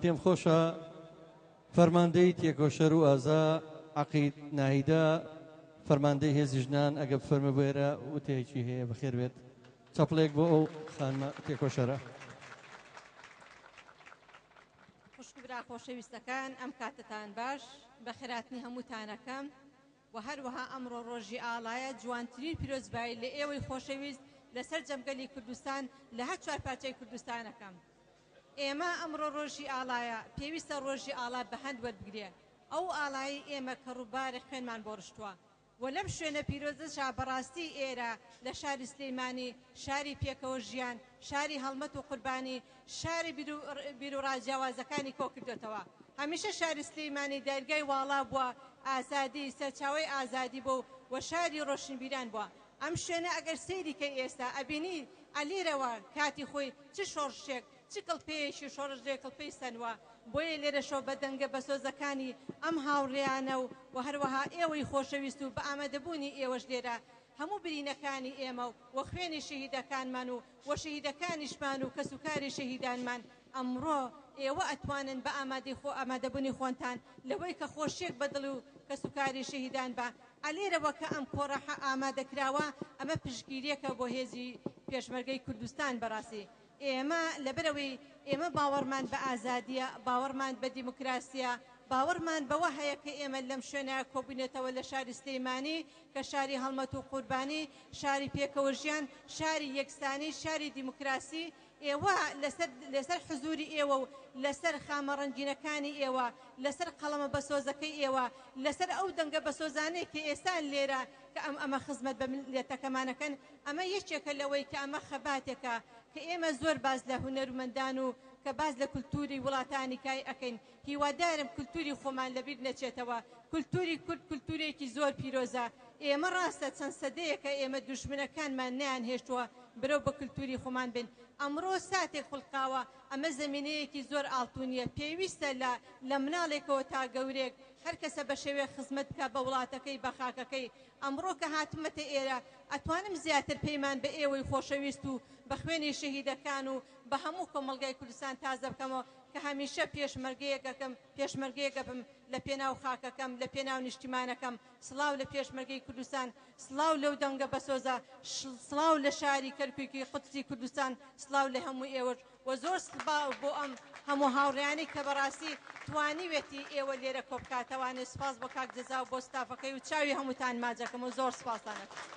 پێم خۆشە فەرماندەی تێکۆشەر و ئازا عەقید ناهیدە فەرماندەی هێزی ژنان ئەگە بفەرموێ بۆ ئێرە وتەیەکی هەیە بەخێر بێت چەپڵێک بۆ ئەو خانمە تێکۆشەرە. خوشک و برا خۆشەویستەکان ئەم کاتەتان باش بەخێراتنی هەمووتانەکەم و هەروەها ئەمڕۆ ڕۆژی ئاڵایە جوانترین پیرۆزبایی لە ئێوەی خۆشەویست لە سەرجەم گەلی کوردستان لە هەر چوار پارچەی کوردستانەکەم ئێمە ئەمڕۆ ڕۆژی ئاڵایە، پێویستە ڕۆژی ئاڵا بە هەند وەربگرێ، ئەو ئاڵایەی ئێمە کە ڕووبارە خوێنمان بۆ ڕشتووە و لەم شوێنە پیرۆزەشا بەڕاستی ئێرە لە شاری سلیمانی شاری پێکەوە ژیان، شاری هەڵمەت و قوربانی، شاری بیروڕا جیاوازەکانی کۆکردۆتەوە. هەمیشە شاری سلیمانی دەرگای واڵا بووە، ئازادی، سەرچاوەی ئازادی بووە و شاری ڕۆشنبیران بووە. ئەم شوێنە ئەگەر سەیری کەی ئێستا ئەبینی ئەلیرەوە کاتی خۆی چ شۆڕشێک چ کڵپەیەکی شۆڕش لێ کڵپەی سەنوە بۆیە لێرەشەوە بە دەنگە بەسۆزەکانی ئەم هاوڕێیانە و و هەروەها ئێوەی خۆشەویست و بە ئامادەبوونی ئێوەش لێرە هەموو برینەکانی ئێمە و خوێنی شەهیدەکانمان و و شەهیدەکانیشمان و کەسوکاری شەهیدانمان ئەمڕۆ ئێوە ئەتوانن بە ئامادەی خۆ ئامادەبوونی خۆنتان لەوەی کە خۆشیەک بە دڵ و کەسوکاری شەهیدان بە ئەلێرەوە کە ئەم کۆڕە ئامادە کراوە ئەمە پشتگیریەکە بۆ هێزی پێشمەرگەی کوردستان بەڕاستی ئێمە لەبەرئەوەی ئێمە باوەڕمان بە ئازادیە باوەڕمان بە دیموکراسیە باوەڕمان بەوە هەیە کە ئێمە لەم شوێنە کۆبوینەتەوە لە شاری سلیمانی کە شاری هەڵمەت و قوربانی شاری پێکەوە ژیان شاری یەکسانی شاری دیموکراسی ئێوە لەسەر لەسەر حزوری ئێوە و لەسەر خامە ڕەنگینەکانی ئێوە، لەسەر قەڵەمە بەسۆزەکەی ئێوە، لەسەر ئەو دەنگە بەسۆزانەی کە ئێستا لێرە کە ئەم ئەمە خزمەت بە میللەتەکەمان ئەکەن، ئەمە یەکێکە لەوەی کە ئەمە خەباتێکە کە ئێمە زۆر باس لە هونەرمەندان و کە باس لە کولتوری وڵاتانی کای ئەکەین، هیوادارم کولتوری خۆمان لەبیر نەچێتەوە، کولتوری کورد کولتورێکی زۆر پیرۆزە، ئێمە ڕاستە چەند سەدەیەکە ئێمە دوژمنەکانمان نەیانهێشتووە برەو بە کلتوری خۆمان بن ئەمڕۆ ساتێک خوڵقاوە ئەمە زەمینەیەکی زۆر ئاڵتونیە پێویستە لە لە مناڵێکەوە تا گەورێک هەر کەسە بە شێوەیەک خزمەت بکا بە وڵاتەکەی بە خاکەکەی ئەمڕۆ کە هاتومەتە ئێرە ئەتوانم زیاتر پەیمان بە ئێوەی خۆشەویست و بە خوێنی شەهیدەکان و بە هەموو کۆمەڵگای کوردستان تازە بکەمەوە کە هەمیشە پێشمەرگەیەکەکەم پێشمەرگەیەک ئەبم لە پێناو خاکەکەم لە پێناو نیشتیمانەکەم سڵاو لە پێشمەرگەی کوردستان سڵاو لەو دەنگە بەسۆزە سڵاو لە شاری کەرکوکی قودسی کوردستان سڵاو لە هەموو ئێوەش وە زۆر سڵاو بۆ ئەم هەموو هاوڕێیانەی کە بەڕاستی توانیوێتی ئێوە لێرە کۆبکاتەوانێ سوپاس بۆ کاک جەزا و بۆ ستافەکەی و چاوی هەمووتان ماچ ئەکەم و زۆر سوپاستان ئەکەم.